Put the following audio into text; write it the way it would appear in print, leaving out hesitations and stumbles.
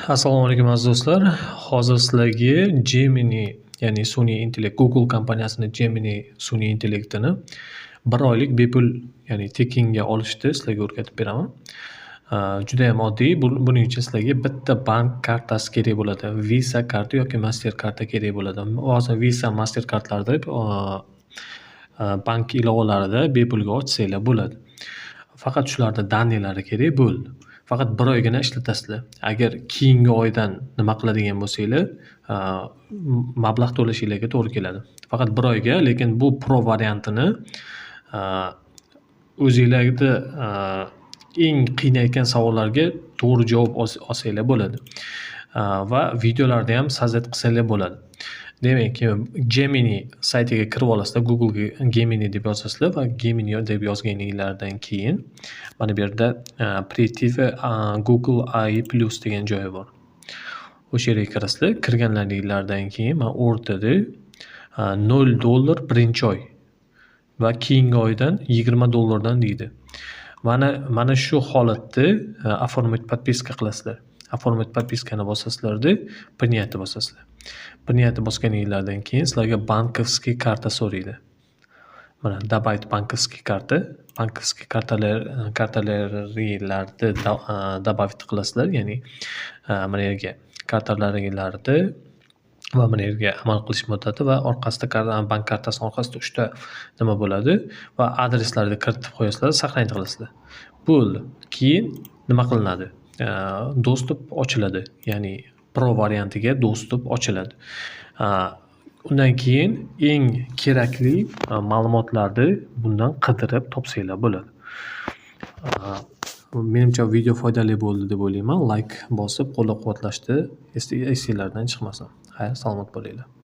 Assalomu alaykum, aziz do'stlar. Hozir sizlarga Gemini, ya'ni sun'iy intellekt, Google kompaniyasini Gemini sun'iy intellektini bir oylik bepul, ya'ni tekinga olishni sizlarga o'rgatib beraman. Judayam oddiy. Buning uchun sizlarga bitta bank kartasi kerak bo'ladi. Visa karta yoki Mastercard kerak bo'ladi. Hozir Visa, Mastercardlarda bank ilovalarida bepulga ochsanglar bo'ladi. Faqat shularni данный lari kerak, bo'ldi. Faqat bir oygina ishlatasizlar. Agar keyingi oydan nima qiladigan bo'lsanglar, mablag' to'lashinglarga to'g'ri keladi. Faqat bir oyga, lekin bu Pro variantini o'zinglarni eng qiynayotgan savollarga to'g'ri javob olsanglar bo'ladi. Va videolarni ham создать qilsanglar bo'ladi. Demak, Gemini saytiga kirib olasizlar, Google'ga Gemini deb yozasizlar va Gemini deb yozganinglardan keyin mana bu yerda "Перейти в Google AI Plus" degan joyi bor. O'sha yerga kirasizlar. Kirganlaringlardan keyin mana o'rtada 0 dollar birinchi oy va keyingi oydan 20 dollardan deydi. Mana shu holatda "Оформить подписка" qilasizlar. "Оформить подписка" ni bosasizlarda, "Принять" bosasizlar. "Принять" bosganinglardan keyin sizlarga банковский karta so'raydi. Mana, "Добавить банковский карта", банковский kartalar kartalaringlarni добавить qilasizlar, ya'ni mana yerga kartalaringlarni va mana yerga amal qilish muddati va orqasida, bank kartasini orqasida uchta nima bo'ladi va adreslarni kiritib qo'yasizlar, сохранить qilasizlar. Bo'ldi. Keyin nima qilinadi? Доступ ochiladi, ya'ni Pro variantiga доступ ochiladi. Undan keyin eng kerakli ma'lumotlarni bundan qidirib topsanglar bo'ladi. Menimcha, video foydali bo'ldi deb o'ylayman. Layk bosib qo'llab-quvvatlashni esinglardan chiqmasin. Xayr, salomat bo'linglar.